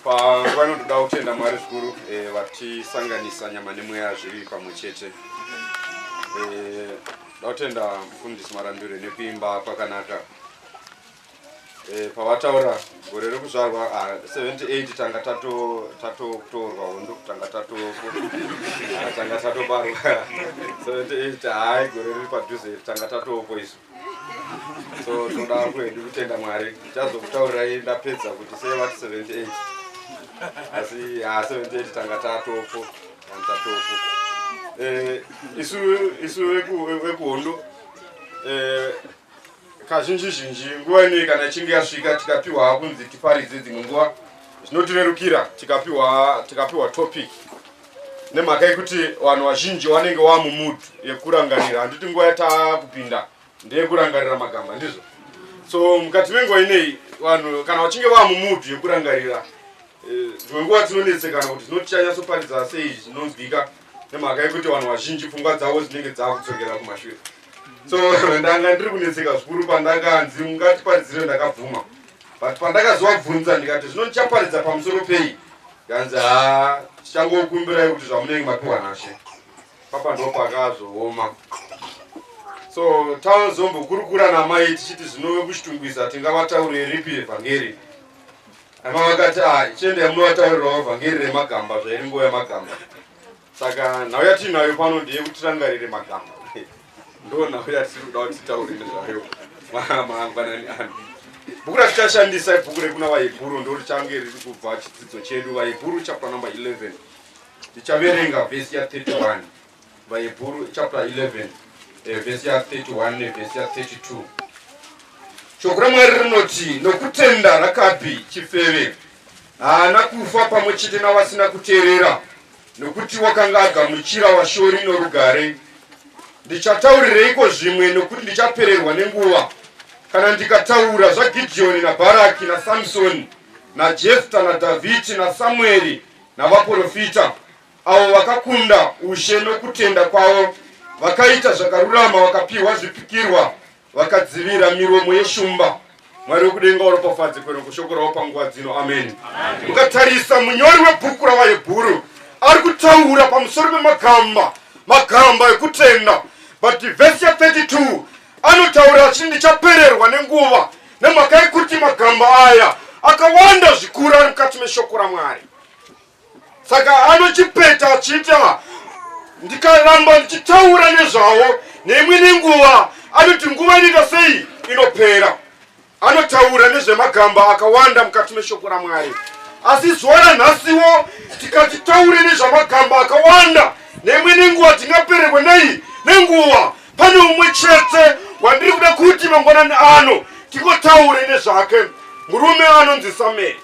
Panguva ino ndoda kutenda Mwari zvikuru vatisanganisa nyama nemweya zviri pamwe chete. Ndoda kutenda mufundisi Marandure nekuimba kwakanaka. Pavataura gore rekuzvarwa 78 tanga tatotorwa hondo, tanga tatopo, tanga tatobarwa 78. Hai, gore riri padhuze, tanga tatopo isu. So tinoda kwedu kutenda Mwari. Ndichazokutaurirai ndapedza kuti sei vati 78, asi ha, 78 tanga tatopo, tanga tatopo. Isu vekuhondo, kazhinji zhinji nguva inoi kana ichinge yasvika, tikapiwa kunzi tiparidze, dzimwe nguva zvinotirerukira tikapiwa topic, nemhaka yekuti vanhu vazhinji vanenge vamumood yekurangarira. Handiti nguva yatakupinda ndeyekurangarira magamba? Ndizvo. So mukati menguva inei, vanhu kana vachinge vamumood yekurangarira, dzimwe nguva tinonetsekana kuti zvinotichanyatsoparidza sei zvinonzwika, nemhaka yekuti vanhu vazhinji pfungwa dzavo dzinenge dzakudzokera kumashure. So ndanga ndiri kunetseka zvikuru pandakanzi mungatiparidzire. Ndakabvuma, but pandakazovabvunza ndikati, "Zvino ndichaparidza pamusoro pei?" Kanzi, "Ha, tichangokumbirai kuti zvamunenge mapiwa naShe." Papa ndo pakazooma. So tazombokurukura namai tichiti, "Zvino vekuChitungwiza tingavataurire ripi evhangeri?" Ama vakati, "A, chiendai munovataurirawo vhangeri remagamba, zvairi nguva yamagamba." Saka nhau yatiinayo pano ndeyekuti tirangarire magamba. Ndo nhau yatiri kuda kuti titaure nezvayo mangwanani ano. Bhuku ratichashandisa ibhuku rekuna VaHebhuru, ndo richange riri kubva chidzidzo chedu. VaHebhuru chapter number 11, tichaverenga vhesi ya31. VaHebhuru chapter 11, vhesi ya31 nevhesi ya32. Shoko raMwari rinoti, "Nokutenda Rakabhi chifeve haana kufa pamwe chete navasina kuteerera, nokuti wakanga agamuchira vashori norugare. Ndichataurirei zvimwe? Nokuti ndichapererwa nenguva kana ndikataura zvaGidheoni naBharaki naSamusoni naJefta naDhavhidi naSamueri navaprofita, avo vakakunda ushe nokutenda kwavo, vakaita zvakarurama, vakapiwa zvipikirwa, vakadzivira miromo yeshumba." Mwari wekudenga uropafadze kweno kushoko ravo panguva dzino. Amen. Mukatarisa, munyori webhuku ravaHebhuru ari kutaura pamusoro pemagamba, magamba ekutenda, but vhesi ya32 anotaura achiti, "Ndichapererwa nenguva nemhaka yekuti magamba aya akawanda zvikuru ari mukati meshoko raMwari." Saka anochipeta achiita, "Ndikaramba ndichitaura nezvawo neimwe nenguva," anoti, "nguva inoita sei? Inopera." Anotaura nezvemagamba akawanda mukati meshoko raMwari, asi zuva ranhasiwo tikati taure nezvamagamba akawanda neimwe nenguva, tingapererwe nei? Nenguva. Pane umwe chete wandiri kuda kuti mangwanani ano tingotaure nezvake, murume anonzi Samuel,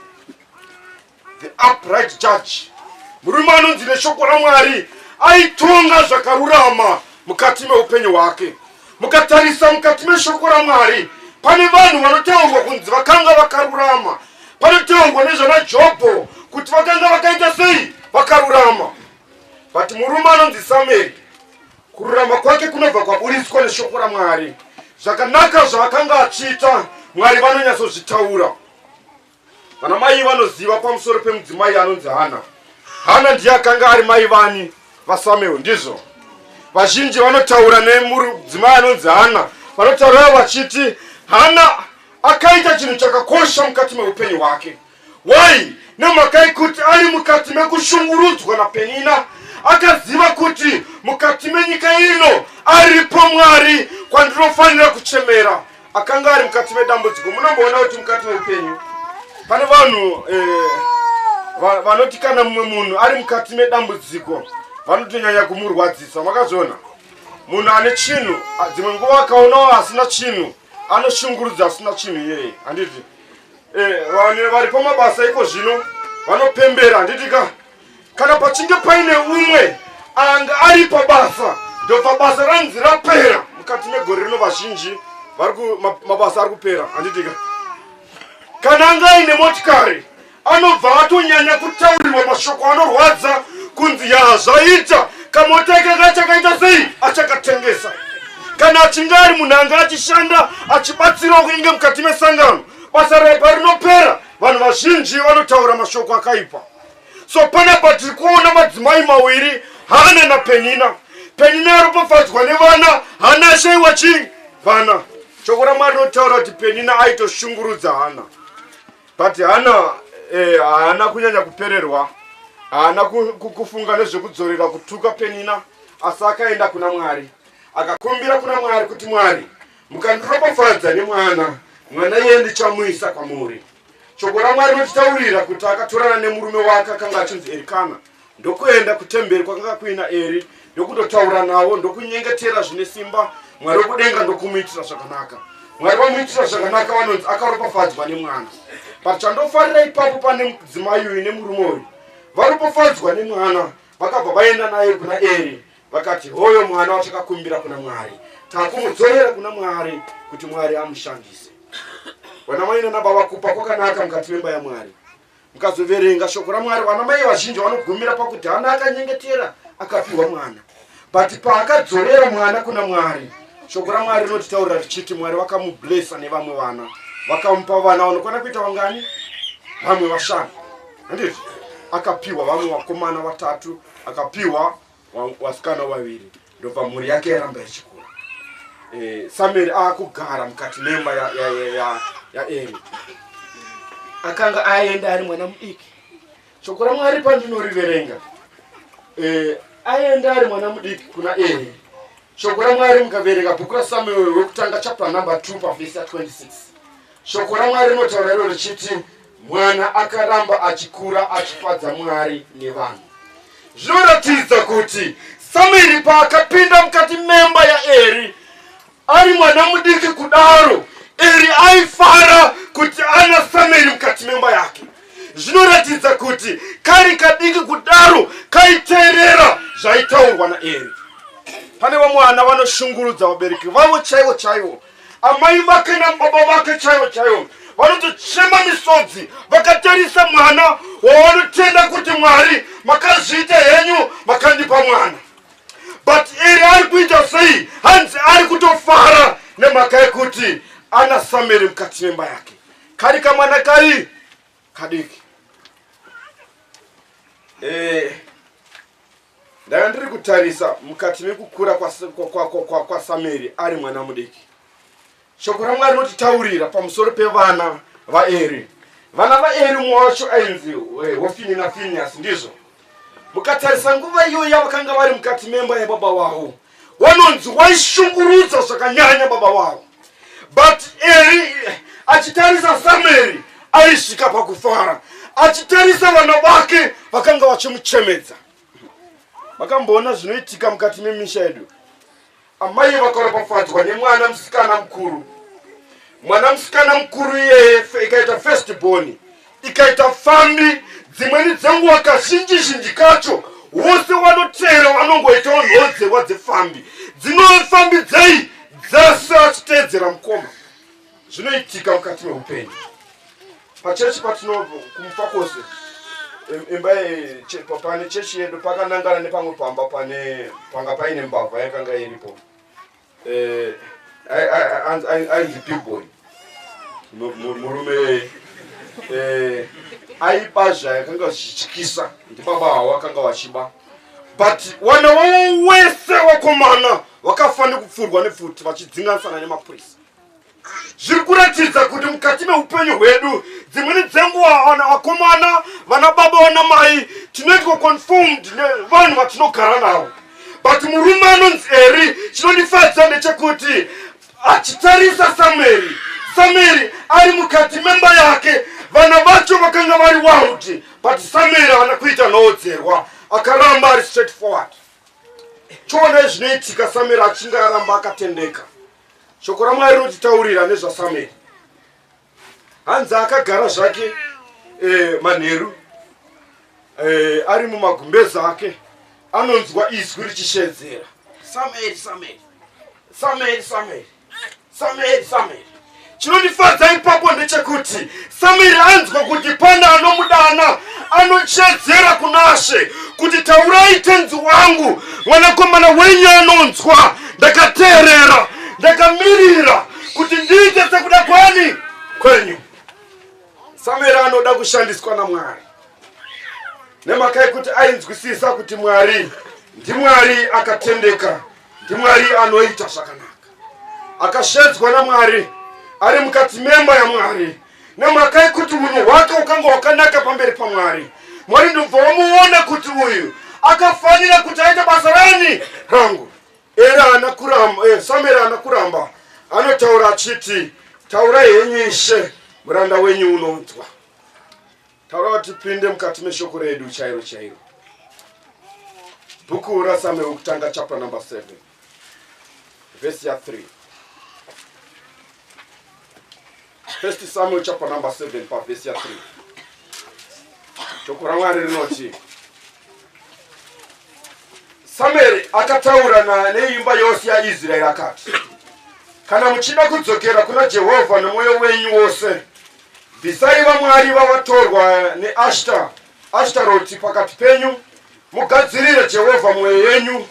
the upright judge, murume anonzi neshoko raMwari aitonga zvakarurama mukati meupenyu hwake. Mukatarisa mukati meshoko raMwari, pane vanhu vanotaurwa kunzi vakanga vakarurama. Panotaurwa nezvana Jobho kuti vakanga vakaita sei? Vakarurama. But murume anonzi Samueri, kururama kwake kunobva kwaburitswa neshoko raMwari. Zvakanaka zvaakanga achiita, Mwari vanonyatsozvitaura. Vana mai vanoziva pamusoro pemudzimai anonzi Hana. Hana ndiye akanga ari mai vani? VaSamuel. Ndizvo. Vazhinji vanotaura nemudzimai anonzi Hana, vanotaura vachiti Hana akaita chinhu chakakosha mukati meupenyu hwake. Why? Nemhaka yekuti ari mukati mekushungurudzwa naPenina, akaziva kuti mukati menyika ino aripo Mwari kwandinofanira kuchemera. Akanga ari mukati medambudziko. Munomboona kuti mukati meupenyu pane vanhu vanoti kana mumwe munhu ari mukati medambudziko, vanotonyanya kumurwadzisa. Makazviona? Munhu ane chinhu, dzimwe nguva akaonawo asina chinhu, anoshungurudza asina chinhu iyeye, handiti? Vanhu vari pamabasa iko zvino vanopembera, handiti ka? Kana pachinge paine umwe anga ari pabasa, ndobva basa ranzi rapera mukati megore rino, vazhinji mabasa ari kupera, handiti ka? Kana anga aine motikari, anobva atonyanya kutaurirwa mashoko anorwadza kunzi, "Ya, zvaita kamota ikaka chakaita sei? Achakatengesa." Kana achinge ari munhu anga achishanda, achibatsirawo kunge mukati mesangano, basa repa rinopera. Vanhu vazhinji vanotaura mashoko akaipa. So panapa tiri kuona madzimai mawiri, Hana naPenina. Penina aropafadzwa nevana, Hana ashaiwa chii? Vana. Shoko raMwari rinotaura kuti Penina aitoshungurudza Hana. But Hana haana kunyanya kupererwa, haana kufunga nezvekudzorera kutuka Penina, asi akaenda kuna Mwari akakumbira kuna Mwari kuti, Mwari, mukandiropafadza nemwana, mwana iye ndichamuisa kwamuri. Shoko raMwari rinotitaurira kuti akatorana nemurume wake akanga achinzi Erikana, ndokuenda kutemberi kwakanga kuina Eri, ndokutotaura navo, ndokunyengetera zvine simba. Mwari wekudenga ndokumuitira zvakanaka. Mwari vamuitira zvakanaka, vanonzi akaropafadzwa nemwana. But chandofarira ipapo, pane mudzimai uyu nemurume uyu varopafadzwa nemwana, vakabva vaenda naye kuna Eri, vakati, hoyo mwana watakakumbira kuna Mwari, takumudzorera kuna Mwari kuti Mwari amushandise. Vana mai nana baba, kupa kwakanaka mukati memba yaMwari. Mukazoverenga shoko raMwari, vana mai vazhinji vanogumira pakuti Hana akanyengetera akapiwa mwana, but paakadzorera mwana kuna Mwari, shoko raMwari rinotitaurira richiti Mwari vakamublesa nevamwe vana, vakamupa vana vanokwana kuita vangani? Vamwe vashanu, handiti? Akapiwa vamwe vakomana vatatu, akapiwa vasikana vaviri, ndobva mhuri yake yaramba ichikura. Samueri aakugara mukati memba yaEri. Ya, ya, ya akanga aenda ari mwana mudiki. Shoko raMwari pandinoriverenga, aenda ari mwana mudiki kuna Eri. Shoko raMwari, mukaverenga bhuku raSamueri wekutanga chapter number 2 pavhesi ya26, shoko raMwari rinotaura iro richiti mwana akaramba achikura achifadza Mwari nevanhu. Zvinoratidza kuti Samueri paakapinda mukati memba yaEri ari mwana mudiki kudaro, Eri aifara kuti ana Samueri mukati memba yake. Zvinoratidza kuti kari kadiki kudaro kaiteerera zvaitaurwa naEri. Pane vamwe vana vanoshungurudza vabereki vavo chaivo chaivo, amai vake nababa vake chaivo chaivo, vanotochema misodzi vakatarisa mwana wavanotenda kuti Mwari makazviita henyu, makandipa mwana. But Eri ari kuita sei? Hanzi ari kutofara nemhaka yekuti ana Samueri mukati memba yake, kari kamwana kari kadiki. Ndanga ndiri kutarisa mukati mekukura kwaSamueri ari mwana mudiki. Shoko raMwari rinotitaurira pamusoro pevana vaEri. Vana vaEri, mumwe wacho ainzi Hofini naFinias, ndizvo? Mukatarisa nguva iyoyo yavakanga vari mukati memba yababa wavo, vanonzi waishungurudza zvakanyanya baba wavo. But Eri achitarisa Samueri aisvika pakufara, achitarisa vana vake vakanga vachimuchemedza. Makamboona zvinoitika mukati memisha yedu? Amai vakaropafadzwa nemwana musikana mukuru. Mwana musikana mukuru iyeye ikaita first born, ikaita fambi, dzimweni dzenguva kazhinji zhinji kacho wose wanotera vanongoitawo nhodzerwa dzefambi, dzinofambidzei dzese achiteedzera mukoma. Zvinoitika mukati meupenyu. Pachechi patino kuMufakose, imba pane chechi yedu pakanangana nepamwe pamba pane panga paine mbavha yakanga iripo, ainzi Big Boy. Murume aiba zvayakanga zvichityisa, ndibaba havo akanga vachiba, but wana wavo wese wakomana vakafa nekupfurwa nepfuti vachidzinganisana nemapurisa. Zviri kuratidza kuti mukati meupenyu hwedu, dzimweni dzenguva vana vakomana, vana baba, vana mai, tinoitwa conformed nevanhu vatinogara navo. But murume anonzi Eri, chinondifadza ndechekuti achitarisa Samueri, Samueri ari mukati memba yake, vana vacho vakanga vari wild, but Samueri haana kuita nhoodzerwa, akaramba ari straight forward. Chionai zvinoitika Samueri achinge aramba akatendeka. Shoko raMwari rinotitaurira nezvaSamueri. Hanzi akagara zvake manheru, ari mumagumbezi ake, anonzwa izwi richishedzera, Samueri, Samueri, Samueri, Samueri, Samueri, Samueri. Chinondifadza ipapo ndechekuti Samueri anzwa kuti pane anomudana, anochedzera kunaShe kuti, taurai tenzi wangu, mwanakomana wenyu anonzwa. Ndakateerera, ndakamirira kuti ndiite sekuda kwani kwenyu. Samueri anoda kushandiswa naMwari nemhaka yekuti ainzwisisa kuti Mwari ndiMwari akatendeka, ndiMwari anoita zvakanaka. Akashedzwa naMwari ari mukati memba yaMwari nemhaka yekuti unhu hwake ukanga hwakanaka pamberi paMwari. Mwari ndobva wamuona kuti uyu akafanira kuti aite basa rani rangu. Era haana kuramba, eh, Samueri haana kuramba, anotaura achiti, taurai henyu Ishe, muranda wenyu unonzwa. Taura tipinde mukati meshoko redu chairo chairo. Bhuku raSamueri wekutanga chapter number 7 verse ya 3. First Samuel chapter number 7 pa verse ya 3. Shoko raMwari rinoti Samueri akataura neimba yose yaIsraeri akati, kana muchida kudzokera kuna Jehovha nomwoyo wenyu wose, bvisai vamwari vavatorwa neAshta Ashtaroti pakati penyu, mugadzirire Jehovha mwoyo yenyu,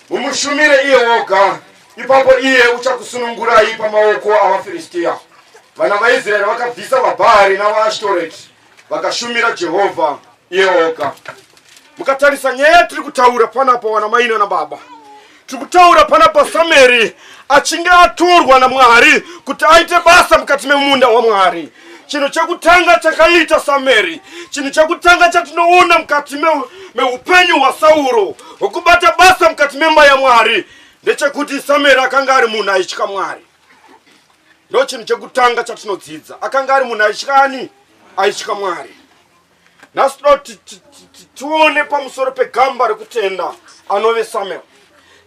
mumushumire iye woga, ipapo iye uchakusunungurai pamaoko avaFiristia. Vana vaIsraeri vakabvisa vaBhaari navaAshtoreti, vakashumira Jehovha iye oga. Mukatarisa nyaya yatiri kutaura panapa, wana mai nana baba, tiri kutaura panapa Samueri achinge atorwa naMwari kuti aite basa mukati memunda waMwari. Chinhu chekutanga chakaita Samueri, chinhu chekutanga chatinoona mukati meupenyu hwaSauro hwekubata basa mukati memba yaMwari ndechekuti Samueri akanga ari munhu aitya Mwari. Ndo chinhu chekutanga chatinodzidza. Akanga ari munhu aitya ani? Aitya Mwari. Nhasi toda kuti tione pamusoro pegamba rekutenda anove Samuel.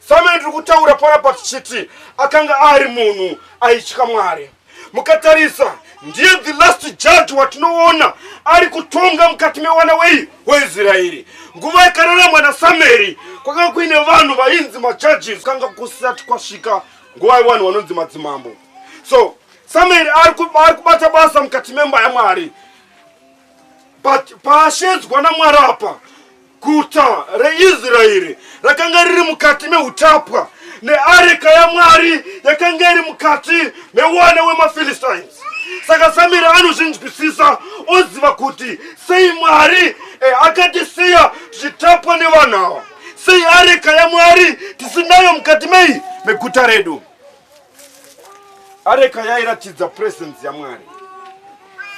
Samuel ndiri kutaura panapa tichiti akanga ari munhu aitya Mwari. Mukatarisa ndiye the last judge watinoona ari kutonga mukati mewana wei weIsraeri. Nguva yakararamwa naSamueri kwakanga kuine vanhu vainzi majudges, kanga kusati kwasvika nguva yevanhu vanonzi madzimambo. So Samueri ari kubata basa mukati memba yaMwari. But paashedzwa naMwari apa, guta reIsraeri rakanga riri mukati meutapwa, neareka yaMwari yakanga iri mukati mewana wemaPhilistines. Saka Samueri anozvinzwisisa oziva kuti sei Mwari akatisiya tichitapwa nevanhu ava, sei areka yaMwari tisinayo mukati mei meguta redu. Areka yairatidza presence yaMwari.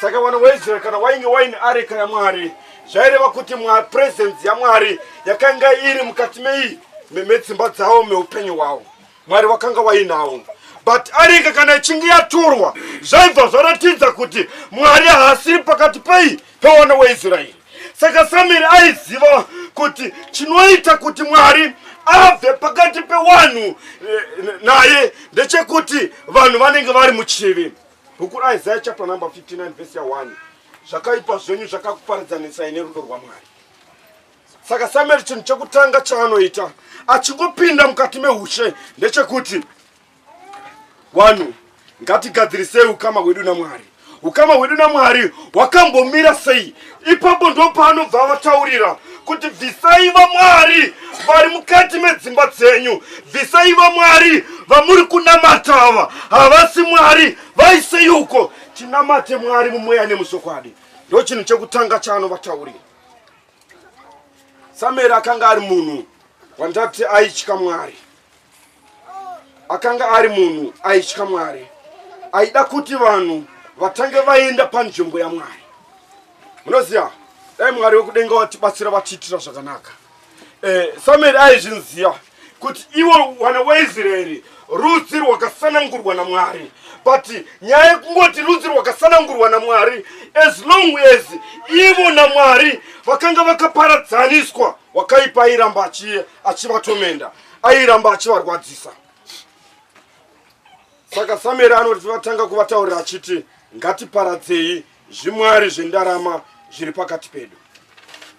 Saka vana vaIsraeri kana wainge waine areka yaMwari, zvaireva kuti presence yaMwari yakanga iri mukati mei medzimba dzavo, meupenyu hwavo. Mwari wakanga wainawo. But areka kana ichinge yatorwa, zvaibva zvaratidza kuti Mwari haasiri pakati pei pewana weIsraeri. Saka Samueri aiziva kuti chinoita kuti Mwari abve pakati pewanhu naye ndechekuti vanhu vanenge vari muchivi. Bhuku raIsaya chapter number 59 verse ya 1, zvakaipa zvenyu zvakakuparadzanisai nerudo rwaMwari. Saka Samueri chinhu chekutanga chaanoita achingopinda mukati mehushe ndechekuti vanhu ngatigadzirisei ukama hwedu naMwari. Ukama hwedu naMwari hwakambomira sei? Ipapo ndopaanobva vataurira kuti bvisai vamwari vari mukati medzimba dzenyu, bvisai vamwari vamuri kunamata ava, havasi Mwari, vaisei uko, tinamate Mwari mumweya nemuzokwadi. Ndo chinhu chekutanga chaanovataurira. Samueri akanga ari munhu wandati aitya Mwari. Akanga ari munhu aitya Mwari, aida kuti vanhu vatange vaenda panzvimbo yaMwari. Munoziva, dai Mwari wekudenga watibatsira vatiitira zvakanaka. Samueri aizvinziva kuti iwo wana weIsraeri rudzi rwakasanangurwa naMwari, but nyaya yekungoti rudzi rwakasanangurwa naMwari, as long as ivo naMwari vakanga vakaparadzaniswa, wakaipa airamba achivatomenda, airamba achivarwadzisa. Saka Samueri anoti vatanga kuvataurira achiti ngatiparadzei zvimwari zvendarama zviri pakati pedu,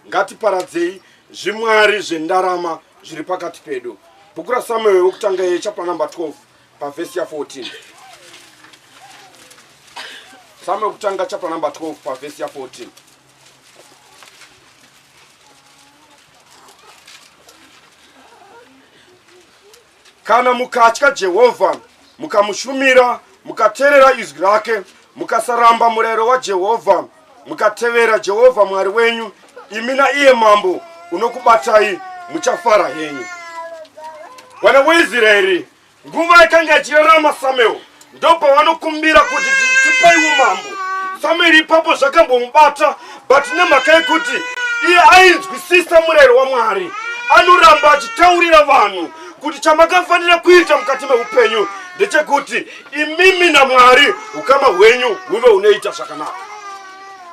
ngatiparadzei zvimwari zvendarama zviri pakati pedu. Bhuku raSamueri wekutanga yechapter number 12 pavhesi ya 14. Samueri wekutanga chapter number 12 pavhesi ya 14. Kana mukatya Jehovha, mukamushumira, mukateerera izwi rake, mukasaramba murayiro waJehovha mukatevera Jehovha Mwari wenyu, imi naiye mambo unokubatai muchafara henyu. Vana veIsraeri nguva yakanga ichirarama Samuel ndopavanokumbira kuti tipaiwo mambo. Samuel ipapo zvakambomubata, but nemhaka yekuti iye ainzwisisa murayiro waMwari, anoramba achitaurira vanhu kuti chamakafanira kuita mukati meupenyu ndechekuti imimi naMwari ukama hwenyu huve hunoita zvakanaka.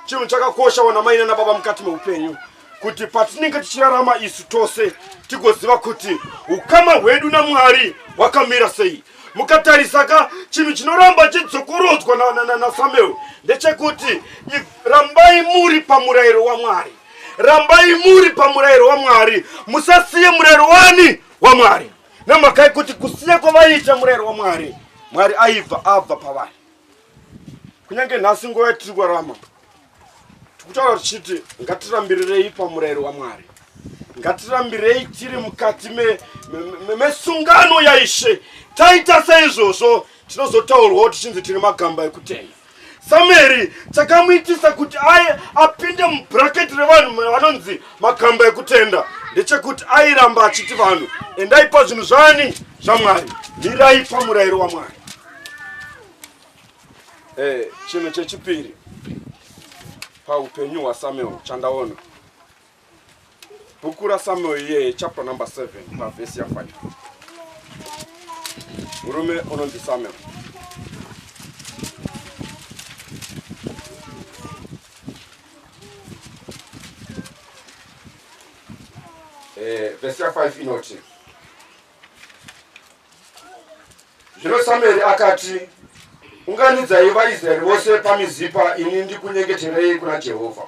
Chinhu chakakosha wana mai nana baba mukati meupenyu kuti patinenge tichirarama isu tose tigoziva kuti ukama hwedu naMwari hwakamira sei. Mukatarisaka, chinhu chinoramba chidzokorodzwa naSamuel ndechekuti rambai muri pamurayiro waMwari, rambai muri pamurayiro waMwari, musasiye murayiro wani waMwari, nemhaka yekuti kusiya kwavaiita murayiro waMwari, Mwari aibva abva pavari. Kunyange nhasi nguva yatiri kurarama, tikutaura tichiti ngatirambirirei pamurayiro waMwari, ngatirambirei tiri mukati mesungano yaIshe. Taita saizvozvo, tinozotaurwawo tichinzi tiri magamba ekutenda. Samueri chakamuitisa kuti aye apinde mubhuraketi revanhu vanonzi magamba ekutenda ndechekuti airamba achiti vanhu, endai pazvinhu zvani zvaMwari, mirai pamurayiro waMwari. Chinhu chechipiri paupenyu hwaSamuel chandaona, bhuku raSamuel iyeye, chapter number 7, pavhesi ya5, murume unonzi Samuel. Vhesi ya5 inoti, "Zvino Samueri akati, unganidzai vaIsraeri vose paMizipa, ini ndikunyengeterei kuna Jehovha."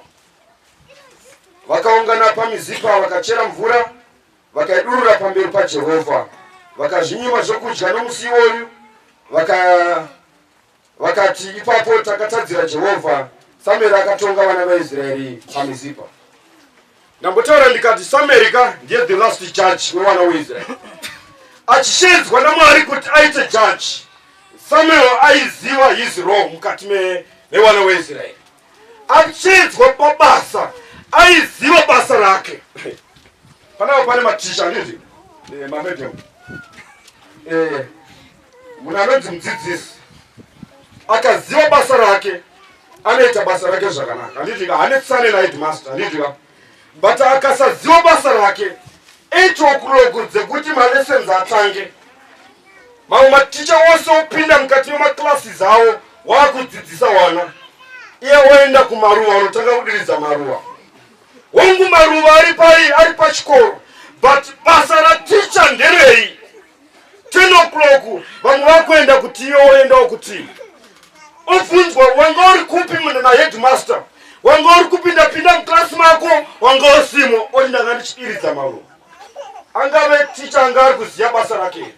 Vakaungana paMizipa, vakachera mvura, vakaidurura pamberi paJehovha, vakazvinyima zvokudya nomusi iwoyu, vakati ipapo, "Takatadzira Jehovha." Samueri akatonga vana vaIsraeri paMizipa. Ndambotaura ndikati Samueri ka ndiye the last judge wevana weIsraeri, achishedzwa naMwari kuti aite judge. Samuel aiziva his role mukati mevana weIsraeri. Achedzwa pabasa, aiziva basa rake. Panapa pane maticha, handiti, mamadam? Munhu anonzi mudzidzisi akaziva basa rake, anoita basa rake zvakanaka, handiti ka? Hanetsane naheadmaster, handiti ka? But akasaziva basa rake, 8 o'clock dzekuti malessons atange, mamwe maticha ose opinda mukati memaclasses avo, waakudzidzisa wana, iye oenda kumaruva, unotanga kudiridza maruva. Hongu, maruva ari pai? Ari pachikoro. But basa raticha nderei? 10 o'clock vamwe vakuenda kuti iye oendawo kuti obvunzwa, "Wanga uri kupi?" Naheadmaster, "Wanga uri kupinda pinda muklasi mako, wanga usimo." Oti, "Ndanga ndichidiridza maruva." Angave ticha anga ari kuziva basa rake?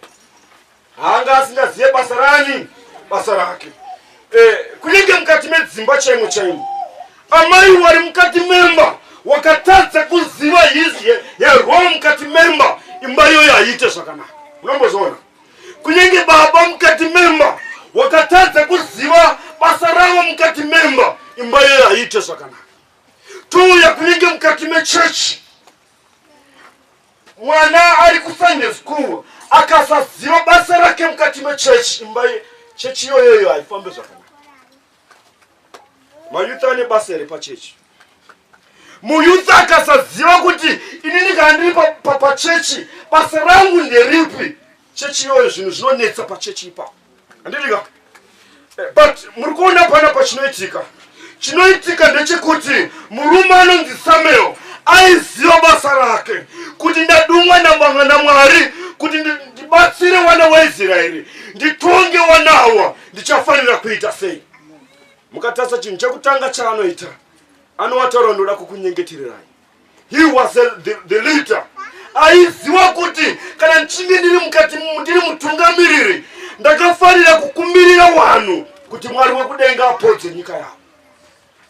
Haanga asingazive basa rani? Basa rake. Kunyange mukati medzimba chaimo chaimo, amai wari mukati memba wakatadza kuziva his yerole mukati memba, imba iyoyo haiite zvakanaka. Unombozoona kunyange baba mukati memba wakatadza kuziva basa ravo mukati memba, imba iyoyo haiite zvakanaka. Touya kunyange mukati mechechi, mwana ari kuSunday school akasaziva basa rake mukati mechechi, imba chechi iyoyoyo haifambe zvakanaka. Mayouth ane basa here pachechi? Muyouth akasaziva kuti inini kana ndiri pachechi basa rangu nderipi, chechi iyoyo zvinhu zvinonetsa pachechi ipapo, handiti ka? But muri kuona panapa chinoitika. Chinoitika ndechekuti murume anonzi Samuel aiziva basa rake, kuti ndadumwa naMwari kuti ndibatsire wana waIsraeri, nditonge wanawa, ndichafanira kuita sei? Mukatarisa, chinhu chekutanga chaanoita, anovataura, "Ndoda kukunyengetererai." He was the leader. Aiziva kuti kana ndichinge ndiri mukati, ndiri mutungamiriri, ndakafanira kukumbirira vanhu kuti Mwari wekudenga apodze nyika yavo.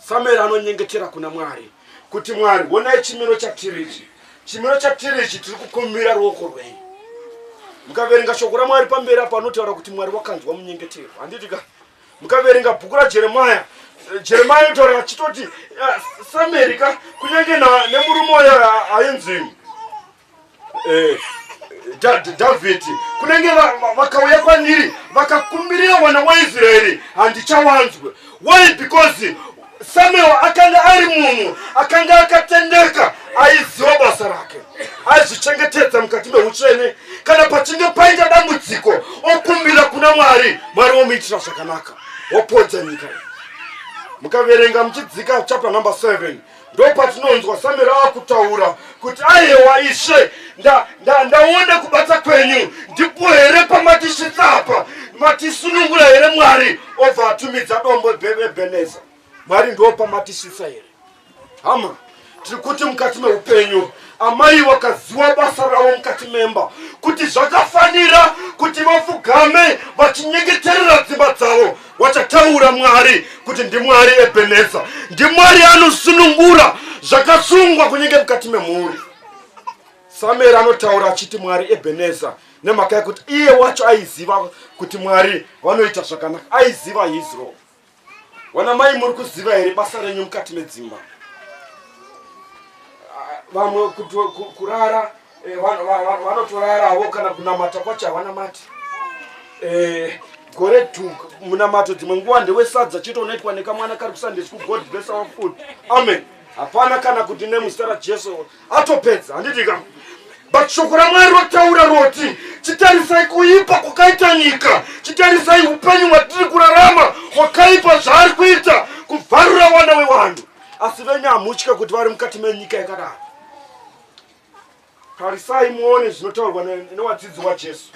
Samueri anonyengetera kuna Mwari kuti, "Mwari, honai chimiro chatiri ichi, chimiro chatiri ichi, tiri kukumbira ruoko rwenyu." Mukaverenga shoko raMwari pamberi apo, anotaura kuti Mwari wakanzwa munyengetero, handiti ka? Mukaverenga bhuku raJeremaya Jeremiah anotaura achitoti Samueri ka kunyange nemurume wayo ainzi Dhavhidhi, kunenge vakauya kwandiri vakakumbirira wana waIsraeri, handichawanzwe. Why? Because Samuel akanga ari munhu akanga akatendeka, aiziva basa rake, aizvichengetedza mukati meutsvene. Kana pachinge paita dambudziko, okumbira kuna Mwari, Mwari womuitira zvakanaka, wopodza nyika iyi. Mukaverenga muchidzika chapter number 7, ndo patinonzwa Samuel akutaura kuti, "Aiwa Ishe, ndaona kubata kwenyu. Ndipo here pamatisvitsa apa? Matisunungura here, Mwari?" Obva atumidza dombo Ebeneza. Mwari, ndo pamatisvitsa here? Hama, tiri kuti mukati meupenyu, amai vakaziva basa ravo mukati memba, kuti zvakafanira kuti vapfugame vachinyengeterera dzimba dzavo, vachataura Mwari kuti ndiMwari Ebeneza, ndiMwari anosunungura zvakasungwa kunyange mukati memhuri. Samueri anotaura achiti Mwari Ebeneza nemhaka yekuti iye wacho aiziva kuti Mwari vanoita zvakanaka, aiziva his role. Wana mai, muri kuziva here basa renyu mukati medzimba? Ah, vamwe kurara vanotoraravo, kana kunamata kwacho havanamati. Gore tu munamato dzimwe nguva ndewesadza chete, unoitwa nekamwana kari kuSunday school, "God bless our food, amen." Hapana kana kuti nemuzita raJesu, atopedza, handiti ka? But shoko raMwari rotaura roti, chitarisai kuipa kwakaita nyika, chitarisai upenyu hwatiri kurarama hwakaipa, zvaari kuita kubvarura vana wevanhu, asi venyu hamutya kuti vari mukati menyika yakadaro. Tarisai muone zvinotaurwa newadzidzi waJesu.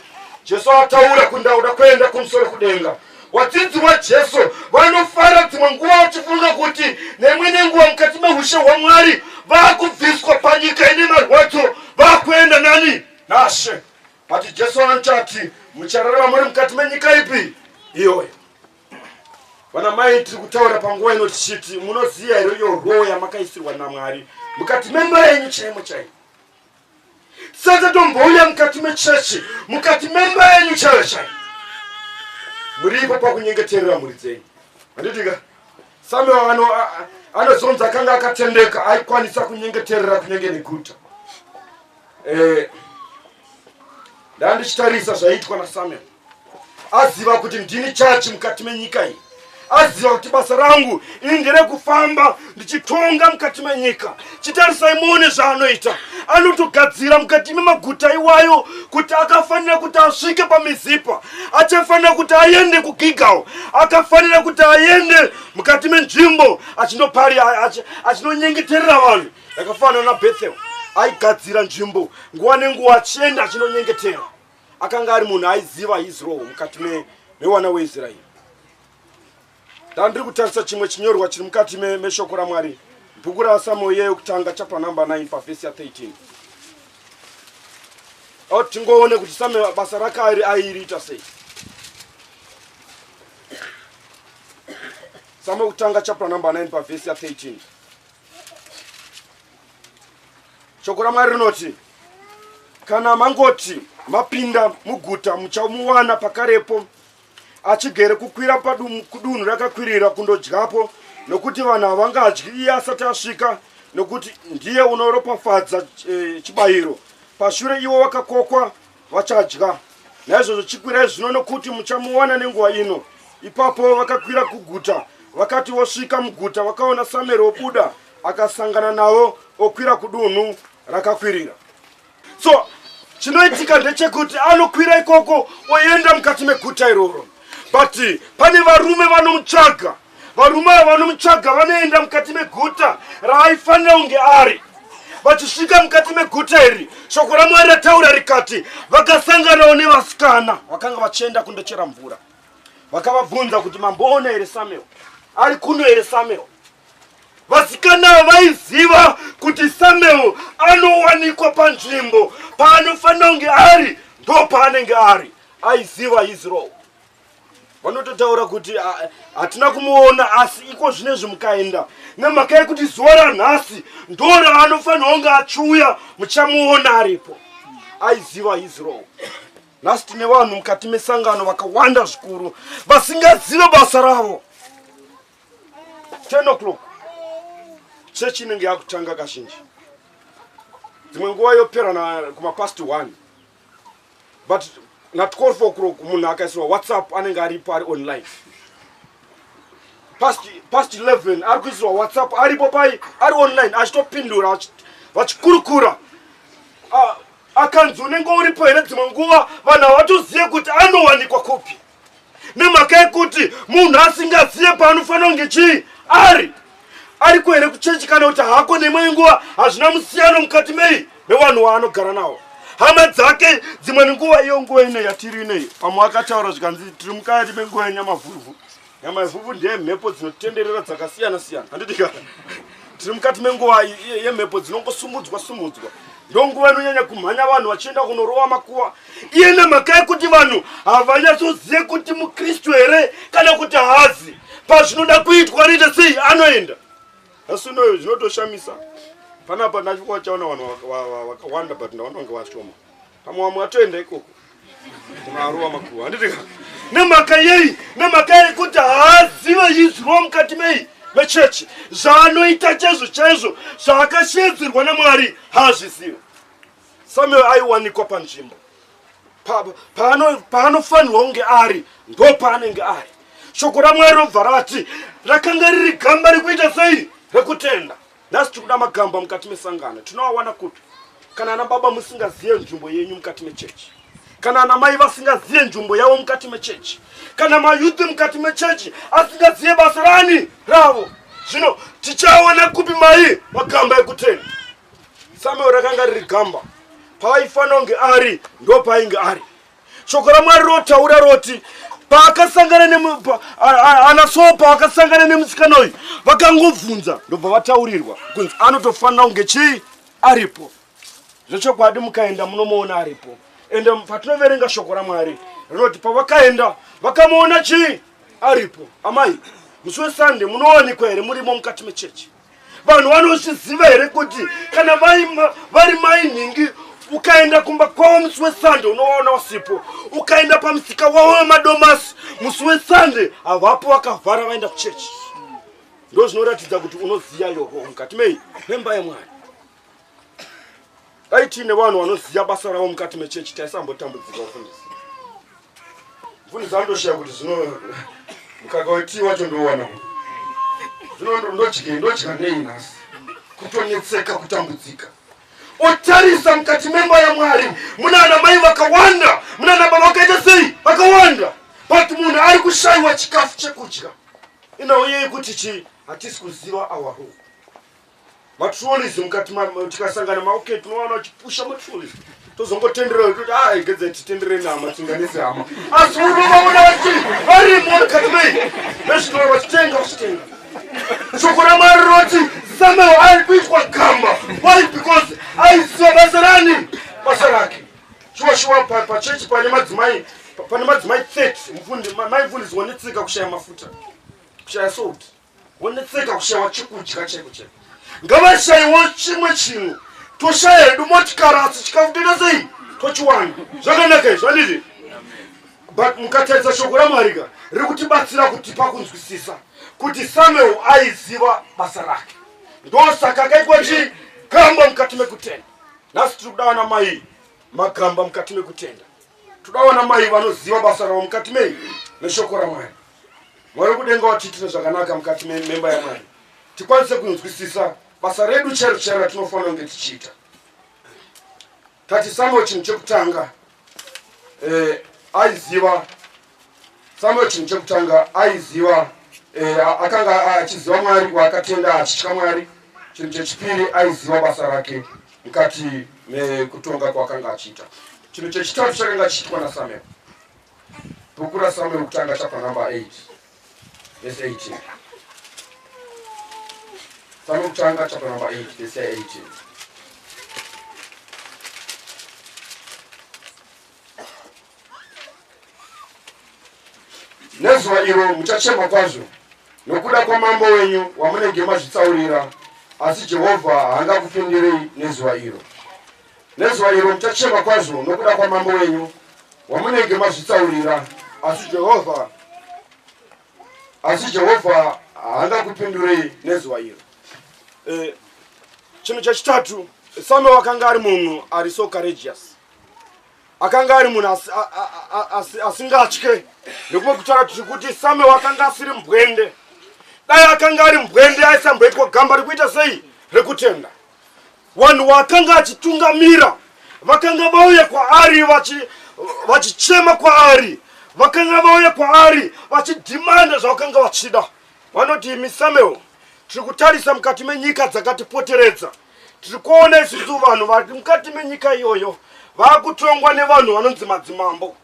Jesu ataura kundauda kuenda kumusoro kudenga. Wadzidzi waJesu vanofara dzimwe nguva vachifunga kuti nemwe nenguva mukati meushe hwaMwari vaakubviswa panyika ine marwadzo, vaakuenda nani? Nashe. But Jesu anchati, "Muchararama muri mukati menyika ipi iyoyo?" Vana mai, tiri kutaura panguva ino tichiti, munoziva here iyo role yamakaisirwa naMwari mukati memba yenyu chaimo chaimo? Saka tombouya mukati mechechi, mukati memba yenyu chaiyo chaiyo, muripo pakunyengeterera mhuri dzenyu, handitika? Samuel anozonzi akanga akatendeka, aikwanisa kunyengeterera kunyange neguta. Ndaa ndichitarisa zvaiitwa naSamuel, aziva kuti ndini chachi mukati menyika iyi, aziva kuti basa rangu ini nderekufamba ndichitonga mukati menyika. Chitarisai muone zvaanoita. Anotogadzira mukati memaguta iwayo kuti akafanira kuti asvike paMizipa, achafanira kuti aende kuGigal, akafanira kuti aende mukati menzvimbo achinopari, achinonyengeterera vanhu, yakafanana naBethel. Aigadzira nzvimbo nguva nenguva, achienda achinonyengetera. Akanga ari munhu aiziva his role mukati mewana weIsraeri. Ndandiri kutarisa chimwe chinyorwa chiri mukati meshoko raMwari, bhuku raSamuel yekutanga, chapter number 9, pavhesi ya13. O tingoone kuti Samuel basa rake airiita sei. Samuel kutanga, chapter number 9, pavhesi ya13, shoko raMwari rinoti, "Kana mangoti mapinda muguta, muchamuwana pakarepo achigere kukwira kudunhu rakakwirira kundodyapo, nokuti vanhu havangadyi iye asati asvika, nokuti ndiye unoropafadza chibayiro. Pashure ivo vakakokwa vachadya. Naizvozvo chikwirai zvino, nokuti muchamuwana nenguva ino." Ipapo vakakwira kuguta. Vakati vosvika muguta, vakaona Samueri obuda akasangana navo, okwira kudunhu rakakwirira. So chinoitika ndechekuti anokwira ikoko, oenda mukati meguta iroro, but pane varume vanomutsvaga. Varume ava vanomutsvaga, vanoenda mukati meguta raaifanira kunge ari. Vachisvika mukati meguta iri, shoko raMwari rataura rikati vakasanganawo nevasikana vakanga vachienda kundochera mvura. Vakavabvunza kuti, "Mamboona here Samuel? Ari kuno here Samuel?" Vasikana vaiziva kuti Samuel anowanikwa panzvimbo paanofanira kunge ari, ndo paanenge ari. Aiziva his role. Vanototaura kuti, "Hatina kumuona, asi iko zvinezvi mukaenda, nemhaka yekuti zuva ranhasi ndo raanofanira kunge achiuya, muchamuona aripo." Aiziva his role. Nhasi tine vanhu mukati mesangano vakawanda zvikuru vasingazive basa ravo. 10 o'clock chechi inenge yakutanga kazhinji dzimwe nguva yopera kumapast 1 but na 12 o'clock munhu akaisirwa whatsapp anenge aripo ari online past, past 11 ari kuisirwa whatsapp aripo pai ari online achitopindura vachikurukura ah, akanzi unenge uripo here dzimwe nguva vanhu havatozive kuti anowanikwa kupi nemhaka yekuti munhu asingazive paanofanira kunge chii ari ariko here kuchechi kana kuti hako neimwe nguva hazvina musiyano mukati mei mevanhu waanogara nawo hama dzake dzimwe nguva iyo nguva ine yatiri inei pamwe akataura zvikanzi tiri mukati menguva yenyamavhuvhu nyamavhuvhu ndeye mhepo dzinotenderera dzakasiyana siyana handiti ka tiri mukati menguva yemhepo dzinongosumudzwa sumudzwa ndonguva inonyanya kumhanya vanhu vachienda kunorova makuva iye nemhaka yekuti vanhu havanyatsozive kuti mukristu here kana kuti haazi pazvinoda kuitwa anoita sei anoenda asi unoyo zvinotoshamisa panapa ndachikuwa chaona vanhu vakawanda but ndaona kunge vashoma pamwe vamwe vatoenda ikoko kunoarova makuva handiti ka nemhaka yei nemhaka yekuti haazive izwi mukati mei mechechi zvaanoita chaizvo chaizvo zvaakashedzerwa namwari haazvizive samuel aiwanikwa panzvimbo paanofanirwa kunge ari ndo paanenge ari shoko ramwari robva rati rakanga riri gamba rekuita sei rekutenda nhasi tiri kuda magamba mukati mesangano tinoawana kupi kana ana baba musingazive nzvimbo yenyu mukati mechechi kana ana mai vasingazive nzvimbo yavo mukati mechechi kana mayuthi mukati mechechi asingazive basa rani ravo zvino tichawana kupi mai magamba ekutenda samuel rakanga riri gamba paaifanira kunge ari ndopaainge ari shoko ramwari rotaura roti paakasangana ana soo paakasangana nemusikana uyu vakangobvunza ndobva vataurirwa kunzi anotofanira kunge chii aripo zvechokwadi mukaenda munomuona aripo ende patinoverenga shoko ramwari rinoti pavakaenda vakamuona chii aripo amai musi wesande munowanikwa here murimo mukati mechechi vanhu vanozviziva here kuti kana vari mai nhingi ukaenda kumba kwavo musi wesande unowaona usipo ukaenda pamusika wavo wemadomasi musi wesande havapo vakavhara vaenda kuchechi ndo zvinoratidza kuti unoziva yoho mukati mei memba yemwari dai tiine vanhu vanoziva basa ravo mukati mechechi taisambotambudzika mufundisi mufundisi anotoshaya kuti zvino mukaka wetii wacho ndowana zvino ndodyei ndodya nei nhasi kutonetseka kutambudzika otarisa mukati memba yamwari muna ana mai vakawanda muna ana baba vakaita sei vakawanda but munhu ari kushayiwa chikafu chekudya inauye yekuti chii hatisi kuziva our role matrolleys mukati tikasangana maok tinowana vachipusha matrolleys tozongotendera toti a ah, egedza titendere nama tsinganise hama asi unovaona vachi varimo mukati mei vezvitoro vachitenga vachitenga shoko ramwari roti samuel ari kuitwa gamba why because aiziva basa rani basa rake shuwa shuwa pachechi pane madzimai pane madzimai 30 mai mfundisi wanetseka kushaya mafuta kushaya salt Wonetseka kushaiwa chekudya chaiko chaiko. Ngavashaiwo chimwe chinhu. Toshaya hedu motikari asi chikafu toita sei? Tochiwana. Zvakanaka izvo handiti? But mukatarisa shoko raMwari ka riri kutibatsira kutipa kunzwisisa kuti Samuel aiziva basa rake. Ndosaka akaitwa chii? Gamba mukati mekutenda. Nhasi tiri kuda vana mai magamba mukati mekutenda. Toda vana mai vanoziva basa ravo mukati mei meshoko raMwari. Mwari wekudenga watiitire zvakanaka mukati memba yaMwari tikwanise kunzwisisa basa redu chairo chairo ratinofanira kunge tichiita. Tati Samuel chinhu chekutanga eh, aiziva Samuel chinhu chekutanga aiziva eh, akanga achiziva Mwari waakatenda achitya Mwari. Chinhu chechipiri aiziva basa rake mukati mekutonga kwakanga achiita. Chinhu chechitatu chakanga chiitwa naSamuel Bhuku raSamuel kutanga chapter number 8 verse 18. Samuel kutanga chapter number 8 verse 18. Nezuva iro muchachema kwazvo nokuda kwamambo wenyu wamunenge mazvitsaurira, asi Jehovha haangakupindirei nezuva iro. Nezuva iro muchachema kwazvo nokuda kwamambo wenyu wamunenge mazvitsaurira, asi Jehovha Asi Jehovha haangakupindurei nezuva iro. Chinhu chechitatu, Samuel akanga ari munhu ari so courageous. Akanga ari munhu asingatye. Nekumwe kutaura tiri kuti Samuel akanga asiri mbwende. Dai akanga ari mbwende aisamboitwa gamba rekuita sei? Rekutenda. Vanhu vakanga achitungamira vakanga vauya kwaari vachichema kwaari, vakanga vauya kwaari vachidhimanda zvavakanga vachida. Vanoti, imi Samuel, tiri kutarisa mukati menyika dzakatipoteredza, tiri kuona isusu vanhu vari mukati menyika iyoyo vakutongwa nevanhu vanonzi madzimambo.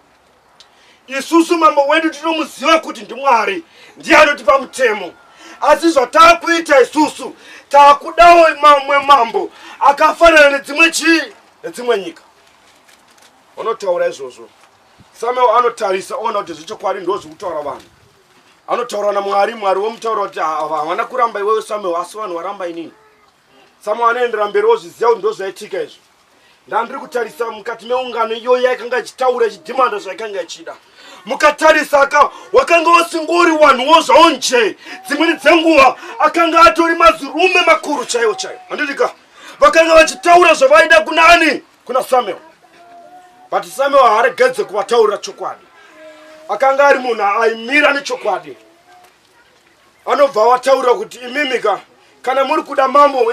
Isusu mambo wedu tinomuziva kuti ndiMwari, ndiye anotipa mutemo. Asi zvataakuita isusu, taakudawo mamwe mambo akafanana nedzimwe chii, nedzimwe nyika. Vanotaura izvozvo. Samuel anotarisa oona kuti zvechokwadi ndo zviri kutaura vanhu. Anotaura naMwari, Mwari womutaura kuti havana kuramba iwewe Samuel, asi vanhu varamba inini. Samuel anoendera mberi ozviziva kuti ndo zvaitika izvo. Ndandiri kutarisa mukati meungano iyoyo yaikanga ichitaura ichidhimanda zvaikanga ichida. Mukatarisa aka wakanga usingori wanhuwo zvawo nje, dzimweni dzenguva akanga atori mazirume makuru chaiwo chaiwo. Handidika vakanga vachitaura zvavaida kunani? Kuna Samuel. But Samuel haaregedze kuvataurira chokwadi. Akanga ari munhu aimira nechokwadi. Anobva vataura kuti imimika, kana muri kuda mambo,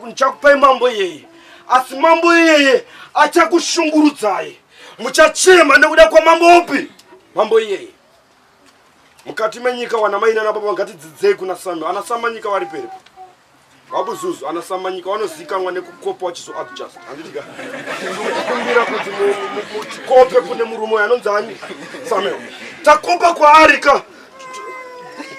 ndichakupai mambo iyeye, asi mambo iyeye achakushungurudzai, muchachema nekuda kwamambo upi? Mambo iyeye. Mukati menyika wana mai nana baba, ngatidzidzei kuna Samuel. Ana Samanyika vari peripo vabuzuzu. Ana Samanyika vanozivikanwa nekukopa vachizoadjust. Handitika kumbira kuti muchikope kune murume uyo anonzi ani? Samuel. Takopa kwaari ka,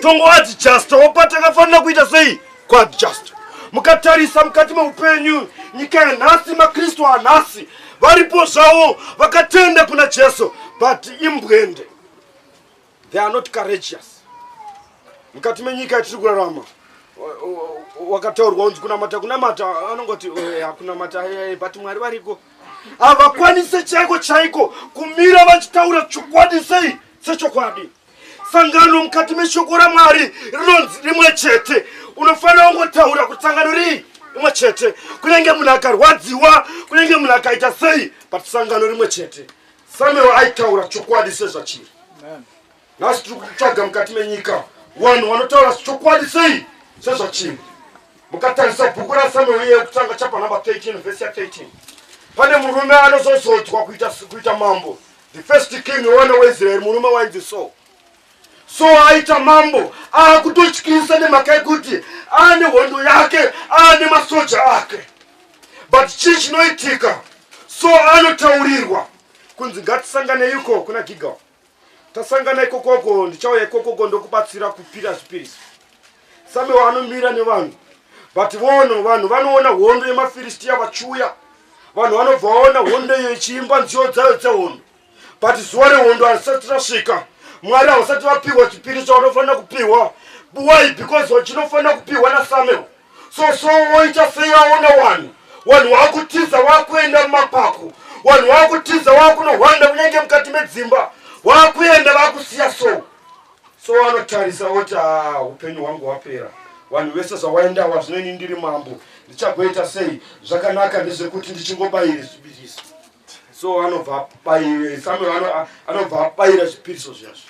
tongoadjusta wopa. Takafanira kuita sei? Kuadjusta. Mukatarisa mukati meupenyu, nyika yanhasi, maKristu anhasi varipo zvavo vakatenda kuna Jesu, but imbwende, they are not courageous. Mukati menyika yatiri kurarama, wakataurwa unzi kunamata, kunamata, anongoti hakunamata, but Mwari variko. Havakwanise chaiko chaiko kumira vachitaura chokwadi sei? Sechokwadi. Sangano mukati meshoko raMwari rinonzi rimwe chete. Unofanira kungotaura kuti sangano rii rimwe chete, kunenge munhu akarwadziwa, kunenge munhu akaita sei, but sangano rimwe chete. Samuel aitaura chokwadi sezvachiri. Nhasi tiri kutsvaga mukati menyika vanhu vanotaura chokwadi sei? Sezvachiri. Mukatarisa bhuku raSamuel iye yekutanga chapter number 13 vhesi ya13, pane murume anozozodzwa kuita mambo, the first king wewana weIsraeri, murume wainzi Saul. So aita mambo, aakutotyisa nemhaka yekuti aane hondo yake, aane masoja ake. But chii chinoitika? So anotaurirwa kunzi ngatisanganeiko kuna Gigal. Tasangana ikokoko, ndichauya ikokoko ndokubatsira kupira zvipiriso. Samuel anomira nevanhu, but vono vanhu vanoona hondo yemaFiristiya vachiuya. Vanhu vanobva vaona hondo iyo ichiimba nziyo dzayo dzehondo, but zuva rehondo harisati rasvika. Mwari havasati vapiwa chipiriso vanofanira kupiwa. Why? Because chinofanira kupiwa naSamuel. So woita sei? Aona vanhu, vanhu vakutiza, vakuenda mumapako, vanhu vakutiza, vakunohwanda kunyange mukati medzimba, vakuenda, vakusiya. So anotarisa oti, "Ah, upenyu hwangu hwapera. Vanhu vese zvawaendawa zvino, ini ndiri mambo, ndichagoita sei?" Zvakanaka ndezvekuti ndichingobayire zvipiriso. So anobva abayire, Samuel anobva abayira zvipiriso zviyazvo.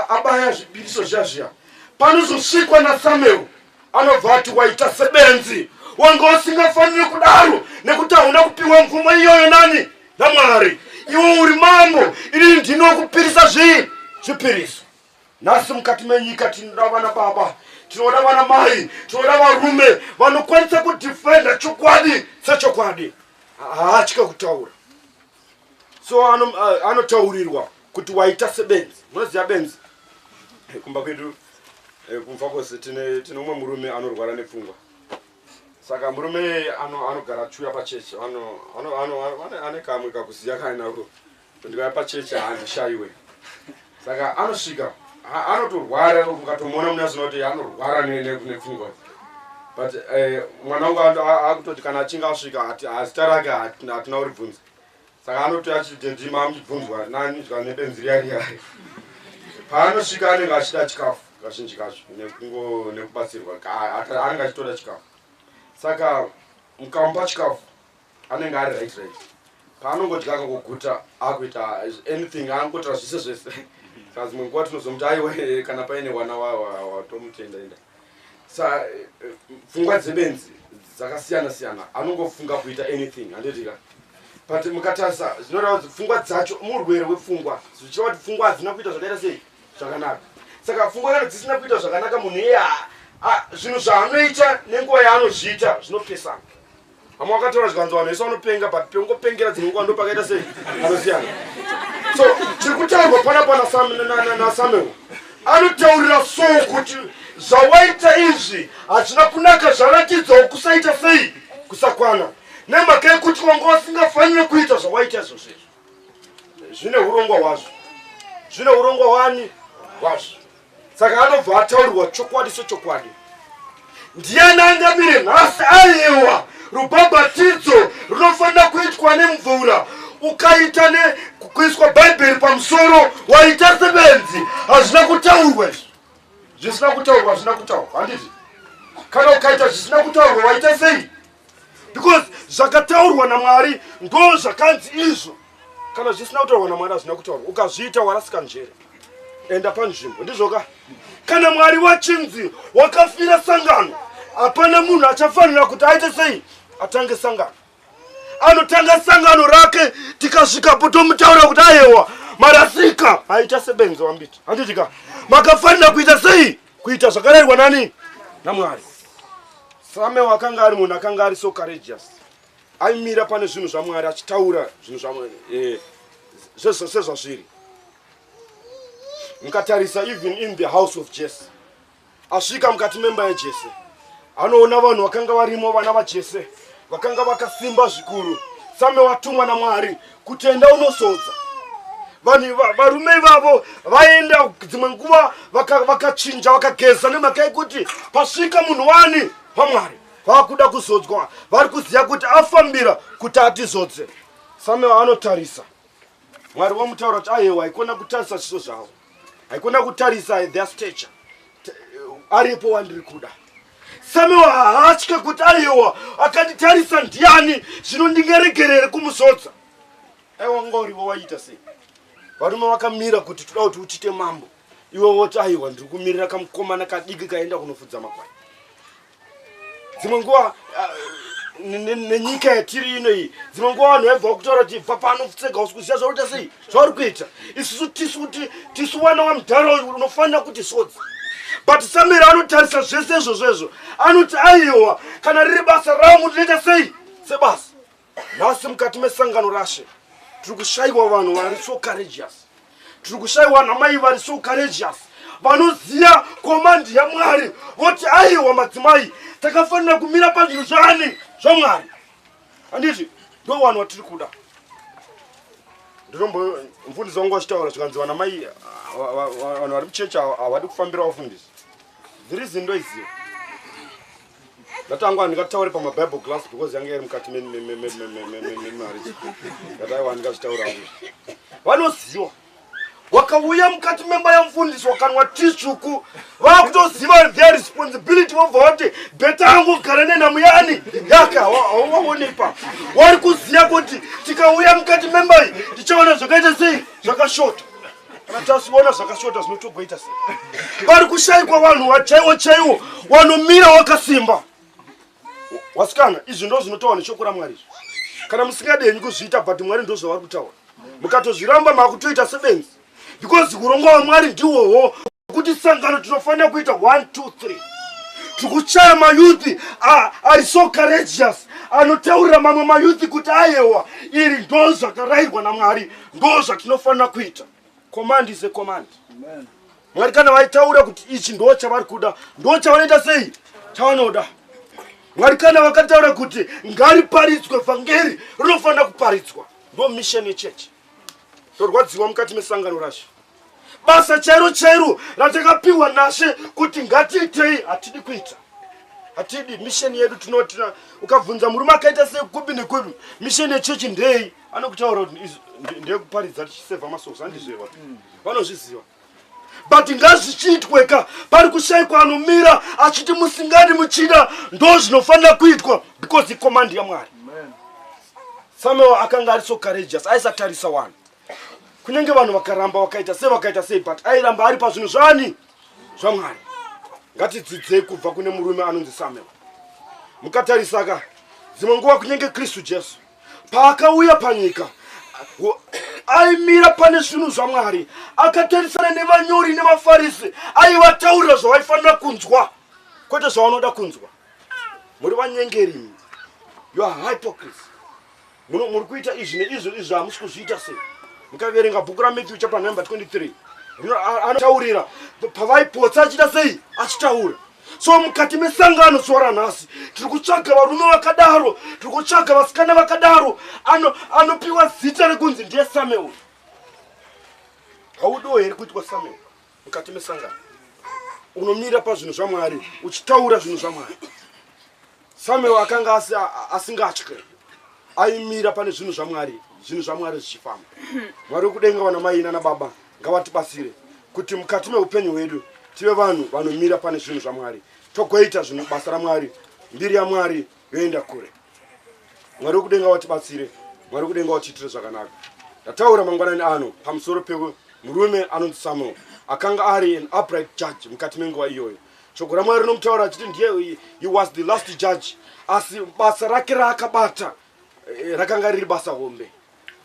Abaya zvipiriso zviya zviya, panozosvikwa naSamuel, anobva ati, "Waita sebenzi, wanga usingafaniri kudaro, nekuti hauna kupiwa mvumo iyoyo nani? NaMwari. Iwe uri mambo, ini ndinokupirisa zvii? Zvipiriso." Nhasi mukati menyika tinoda vana baba, tinoda vana mai, tinoda varume vanokwanisa kudhifenda chokwadi sechokwadi, haatye kutaura. So anotaurirwa kuti waita sebenzi. Munoziva benzi? Kumba kwedu kumfa kwose tine umwe murume anorwara nepfungwa. Saka murume anogara achiuya pachechi, ane kamwe kakuziya kainako, ndikauya pachechi handishayiwe. Saka anosvika, anotorwara, ukatomuona munazvina kuti anorwara nepfungwa. But mwana wangu akutoti kana achinge asvika, zita rake hatina kuribvunza. Saka anoti achidhendima muchibvunzwa nani zvika nebenzi riya riya. Paanosvika anenge achida chikafu kazhinji kacho nekungo nekubatsirwa anenge achitoda chikafu. Saka mukamupa chikafu anenge ari right right. Paanongodya akangoguta akuita anything anongotora zvese zvese. Saka dzimwe nguva tinozomuti aiwa kana paine wana watomutenda enda. Sa pfungwa dzebenzi dzakasiyana siyana anongofunga kuita anything handiti ka but mukatarisa zvinoreva kuti pfungwa dzacho murwere wepfungwa zvichireva kuti pfungwa hadzina kuita zvakaita sei zvakanaka saka pfungwa kana dzisina kuita zvakanaka munhu iye zvinhu zvaanoita nenguva yaanozviita zvinopesana Vamwe vakataura zvikanzi vanhu vese vanopenga but pengopengera dzimwe nguva ndopakaita sei anosiyana. So chiri kutaurwa panapa naSamuel anotaurira so kuti zvawaita izvi hazvina kunaka zvaratidzawo kusaita sei kusakwana nemhaka yekuti wanga usingafanire kuita zvawaita izvozvo izvo zvine urongwa hwazvo zvine urongwa hwani hwazvo Saka anobva ataurirwa chokwadi sechokwadi. Ndiani angamire nhasi? Aiwa, rubhabhatidzo runofanira kuitwa nemvura. Ukaita nekuiswa Bhaibheri pamusoro, waita sebenzi. Hazvina kutaurwa izvi. Zvisina kutaurwa hazvina kutaurwa, handiti? Kana ukaita zvisina kutaurwa waita sei? Because zvakataurwa naMwari ndo zvakanzi izvo. Kana zvisina kutaurwa naMwari hazvina kutaurwa. Ukazviita warasika njere. Enda panzvimbo. Ndizvoka? Kana Mwari wachinzi wakafira sangano, hapana munhu achafanira kuti aite sei? Atange sangano. Anotanga sangano rake tikasvikapo tomutaura kuti ayewa marasika. Aita sebenzi wambiti. Handitika? Makafanira kuita sei? Kuita zvakarayirwa nani? NaMwari. Samuel akanga ari munhu akanga ari so courageous. Aimira pane zvinhu zvaMwari achitaura zvinhu zvaMwari eh, sezvazviri. Mukatarisa even in the house of Jesse, asvika mukati memba yaJese, anoona vanhu vakanga varimo, vana vaJese vakanga vakasimba zvikuru. Samuel watumwa naMwari kuti enda unosodza vanhu varume ivavo vaenda dzimwe nguva vakachinja vaka vakageza nemhaka yekuti pasvika munhu wani waMwari vakuda kuzodzwa vari kuziva kuti afambira kuti atizodze samuel anotarisa mwari wamutaura kuti ayewa haikona kutarisa zviso zvavo haikona kutarisa their stature aripo wandiri kuda samuel haatye kuti ayewa akanditarisa ndiani zvino ndingaregerere kumuzodza aiwa wanga uriwo waita sei varume vakamira kuti toda kuti utite mambo iwe woti aiwa ndiri kumirira kamukomana kadiki kaenda kunofudza makwai dzimwe nguva ah, nenyika yatiri ino iyi dzimwe nguva vanhu vaibva kutaura kuti bva pano tsega usi kuziva zvauri sei zvauri kuita isusu tisu kuti tisu wana wamudhara uyu unofanira kuti sodzi but samueri anotarisa zvese izvozvo izvo anoti aiwa kana riri basa rangu ndinoita sei sebasa Nhasi mukati mesangano raShe tiri kushaiwa vanhu vari so courageous. Tiri kushaiwa namai vari so courageous vanoziva komandi yaMwari voti aiwa madzimai takafanira kumira pazvinhu zvani zvaMwari. Handiti ndo vanhu vatiri kuda. Ndinombo mfundisi wangu vachitaura zvikanzi vana mai vanhu vari muchechi havadi kufambira vafundisi. The reason ndoiziva. Ndatangwa ndingataure pama Bible class because yange iri mukati memarriage. But aiwa ndingazvitaura hangu. Vanoziva. Wakauya mukati memba yamufundisi wakanwa tea tsvuku vakutoziva their responsibility vobva vati beta yangu gara nenhamu yani yaka hauvaone ipapo wari kuziva kuti tikauya mukati memba iyi tichaona zvakaita sei zvakashota kana tasiona zvakashota zvinotogoita sei pari kushaikwa vanhu wachaiwo chaiwo wanomira wakasimba wasikana izvi ndo zvinotaura neshoko ramwari izvi kana musingadi henyu kuzviita but mwari ndo zvavari kutaura mukatozviramba makutoita sebenzi because urongwa hwamwari ndihwohwo kuti sangano tinofanira kuita 1 2 3 tikuchaya mayuthi ari so courageous anotaurira mamwe mayuthi kuti ayewa iri ndo zvakarairwa namwari ndo zvatinofanira kuita command is a command mwari kana vaitaura kuti ichi ndo chavari kuda ndo chavanoita sei chavanoda mwari kana vakataura kuti ngariparidzwe vhangeri rinofanira kuparidzwa ndo mission yechechi torwadziwa mukati mesangano rashe basa chairo chairo ratakapiwa nashe kuti ngatiitei hatidi kuita. Hatidi mission yedu tinotina. Ukabvunza murume akaita sekupi nekupi, mission yechechi ndei? Anokutaura kuti ndeyekuparidza tichisevha masouls, handizvo? Vanozviziva. But ngazvichiitweka, pari kushayikwa anomira achiti musingadi muchida, ndo zvinofanira kuitwa because icommand yaMwari. Samuel akanga ari so courageous, aisatarisa vanhu. Kunyange vanhu vakaramba, vakaita sei, vakaita sei, but airamba ari pazvinhu zvani? ZvaMwari. Ngatidzidzei kubva kune murume anonzi Samuel. Mukatarisaka dzimwe nguva, kunyange Kristu Jesu paakauya panyika, aimira pane zvinhu zvaMwari, akatarisana nevanyori nevaFarisi, aivataurira zvavaifanira kunzwa, kwete zvavanoda kunzwa. Muri vanyengeri, you are hypocrites. Muri kuita izvi neizvo, izvi hamusi kuzviita sei? Mukaverenga bhuku raMatthew chapter number 23, anotaurira pavaipotsa achiita sei, achitaura. So mukati mesangano zuva ranhasi tiri kutsvaga varume vakadaro, tiri kutsvaga vasikana vakadaro, anopiwa zita rekunzi ndiye Samuel. Haudiwo here kuitwa Samuel mukati mesangano, unomira pazvinhu zvaMwari, uchitaura zvinhu zvaMwari? Samuel akanga asingatye, aimira pane zvinhu zvaMwari, zvinhu zvaMwari zvichifamba. Mwari wekudenga, vana mai nana baba, ngavatibatsire kuti mukati meupenyu hwedu tive vanhu vanomira pane zvinhu zvaMwari, togoita zvinhu basa raMwari, mbiri yaMwari yoenda kure. Mwari wekudenga watibatsire, Mwari wekudenga watiitire zvakanaka. Ndataura mangwanani ano pamusoro pemurume anonzi Samuel, akanga ari an upright judge mukati menguva iyoyo. Shoko raMwari rinomutaura achiti ndiye, he was the last judge, asi basa rake raakabata rakanga riri basa hombe.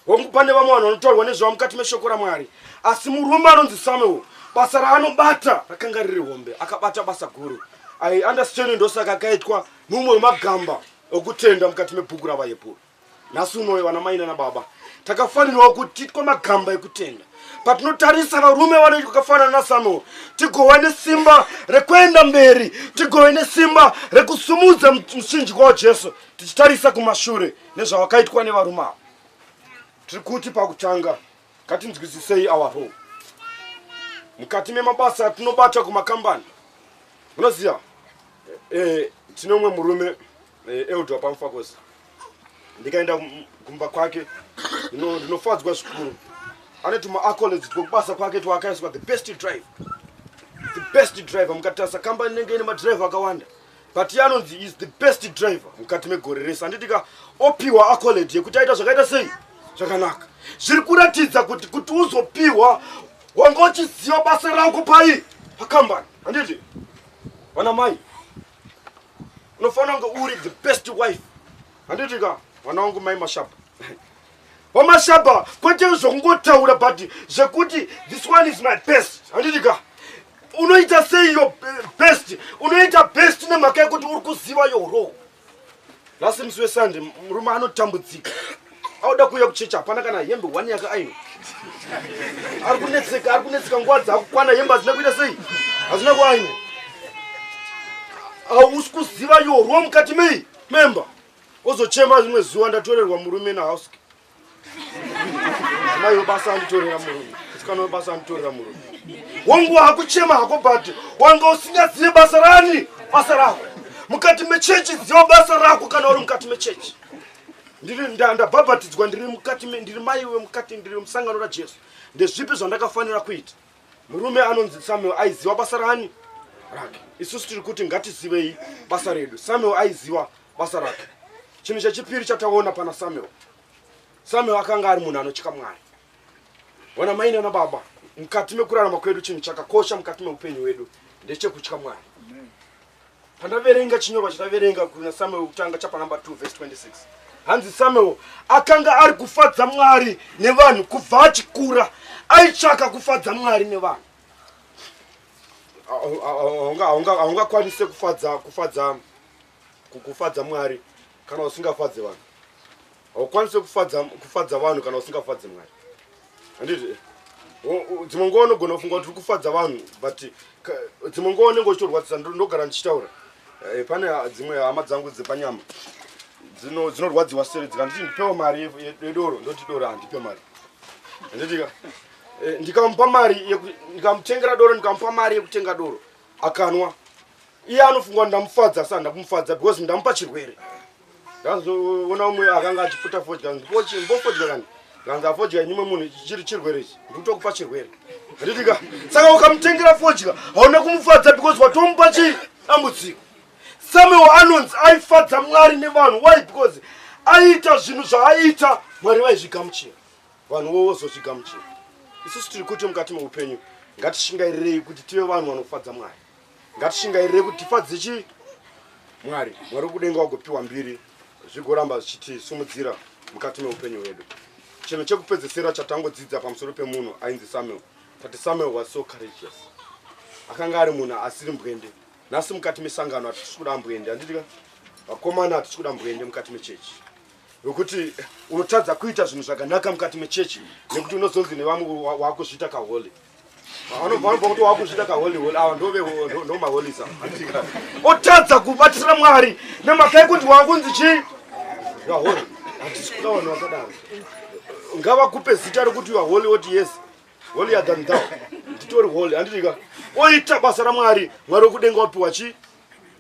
Hongu, pane vamwe vanhu vanotaurwa nezvavo mukati meshoko raMwari, asi murume anonzi Samuel, basa raanobata rakanga riri hombe. Akabata basa guru. I understand, ndosaka akaitwa mumwe wemagamba okutenda mukati mebhuku ravaHebhuru. Nhasi unoyo, vana mai nana baba, takafanirwa kuti tiitwe magamba ekutenda. Patinotarisa varume vanoitwa kafanana naSamuel, tigova nesimba rekuenda mberi, tigove nesimba rekusumudza muchinjikwa waJesu, tichitarisa kumashure nezvavakaitwa nevarume ava. Tiri kuti pakutanga ngatinzwisisei our role mukati memabasa atinobata kumakambani. Munoziva, tine umwe murume, elder paMufakosi. Ndikaenda kumba kwake ndinofadzwa zvikuru. Ane tumaaccolades twekubasa kwake twaakaiswa, the best driver, the best driver. Mukatarisa kambani inenge ine madriver akawanda, but iye anonzi is the best driver mukati megore rese, handitika? Opiwa accolade yekuti aita zvakaita sei, zvakanaka. Zviri kuratidza kuti uzopiwa, wanga uchiziva basa rako pai pakambani, handiti? Vana mai, unofanira kunge uri the best wife, handiti ka? Vana vangu mai Mashaba, vaMashaba, kwete zvokungotaura, but zvekuti this one is my best, handiti ka? Unoita sei your best? Unoita best nemhaka yekuti uri kuziva your role. Nhasi musi weSunday, murume anotambudzika, auda kuuya kuchechi, hapana kana hembe one yakaainwa. Ari kunetseka, ari kunetseka, nguva dzakukwana, hembe hadzina kuita sei, hadzina kuainwa. Hausi kuziva your role mukati mei memba. Ozochema rimwe zuva, ndatorerwa murume nahousekeeper, mai webasa anditorera murume, musikana webasa anditorera murume wangu. Hakuchema hako, but wanga usingazive basa rani, basa rako mukati mechechi. Ziva basa rako kana uri mukati mechechi. Ndiri ndabhabhatidzwa, ndiri mukati ndiri mai wemukati, ndiri musangano raJesu. Ndezvipi zvandakafanira kuita? Murume anonzi Samuel aiziva basa rani? Rake. Isusu tiri kuti ngatizivei basa redu. Samuel aiziva basa rake. Chinhu chechipiri chataona pana Samuel, Samuel akanga ari munhu anotya Mwari. Vana mai nana baba, mukati mekurarama kwedu, chinhu chakakosha mukati meupenyu hwedu ndechekutya Mwari. Pandaverenga chinyorwa chataverenga kuna Samuel wekutanga chapter number 2 verse 26, hanzi Samuel akanga ari kufadza Mwari nevanhu. Kubva achikura aitsvaka kufadza Mwari nevanhu. Haungakwanise kufadza Mwari kana usingafadze vanhu. Haukwanisi kufadza vanhu kana usingafadze Mwari, handiti? Dzimwe nguva unogona kufunga kuti uri kufadza vanhu, but dzimwe nguva unenge uchitorwadzisa. Ndogara ndichitaura, pane dzimwe hama dzangu dzepanyama dzinorwadziwa sere dzikanditi ndipewo mari yedoro. Ndoti doro handipe mari, handitika? Ndikamupa mari, ndikamutengera doro, ndikamupa mari yekutenga doro, akanwa. Iye anofunga ndamufadza asi handina kumufadza because ndamupa chirwere. Ndazoona umwe akanga achiputa fodya, mbofodya kani kanzi afodya inyimwe munhu chiri chirwere ichi, ndikutokupa chirwere handitika. Saka ukamutengera fodya hauna kumufadza because watomupa chi dambudziko. Samuel anonzi aifadza Mwari nevanhu. Why? Because aiita zvinhu zvaaiita, Mwari vaizvigamuchira, vanhu vozozvigamuchira. Isusu tiri kuti mukati meupenyu ngatishingairirei kuti tive vanhu vanofadza Mwari. Ngatishingairirei kuti tifadze chi Mwari. Mwari wekudenga wagopiwa mbiri, zvigoramba zvichitisumudzira mukati meupenyu hwedu. Chinhu chekupedzesera chatangodzidza pamusoro pemunhu ainzi Samuel, tati Samuel was so courageous. Akanga ari munhu asiri mbwende. Nhasi mukati mesangano hatisi kuda mbwende, handitika vakomana? Hatisi kuda mbwende mukati mechechi, wekuti unotadza kuita zvinhu zvakanaka mukati mechechi nekuti unozonzi nevamwe wakuzviita kaholy. Vanobva kuti wakuzviita kaholy holy, ava ndomaholisa. Otadza kubatira Mwari nemhaka yekuti wakunzi chii? Yaholy. Hatisi kuda vanhu vakadaro. Ngavakupe zita rekuti you holy, oti yes, holier than thou, nditori holy, handitika? Oita basa raMwari, Mwari wekudenga wapiwa chi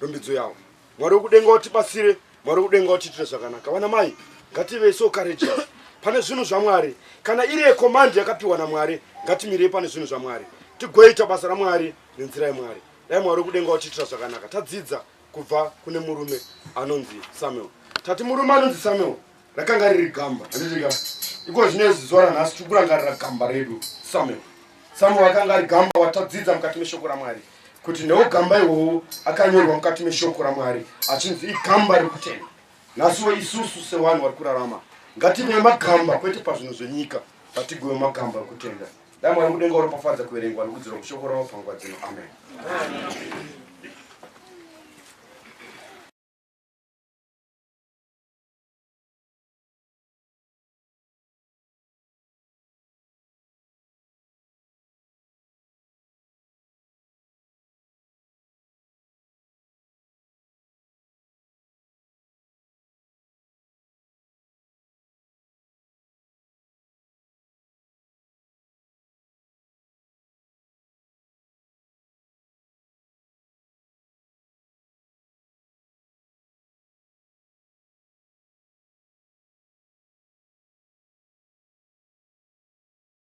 rumbidzo yavo. Mwari wekudenga watibatsire, Mwari wekudenga watiitire zvakanaka. Vana mai, ngative so courageous pane zvinhu zvaMwari. Kana iri yecommand yakapiwa naMwari, ngatimirei pane zvinhu zvaMwari, tigoita basa raMwari nenzira yemwari. Dai Mwari wekudenga watiitira zvakanaka. Tadzidza kubva kune murume anonzi Samuel. Tati murume anonzi Samuel rakanga riri gamba, handitika? Iko zvino zuva ranhasi tiri kurangarira gamba redu Samuel. Samuel akanga ari gamba watadzidza mukati meshoko raMwari kuti newo gamba iwowo akanyorwa mukati meshoko raMwari achinzi igamba rekutenda. Nhasiwo isusu sevanhu vari kurarama ngative magamba, kwete pazvinhu zvenyika, vatigove magamba ekutenda. Dai Mwari mudenga uropafadza kuverengwa nekudzirwa kushoko ravo panguva dzino. Amen, amen.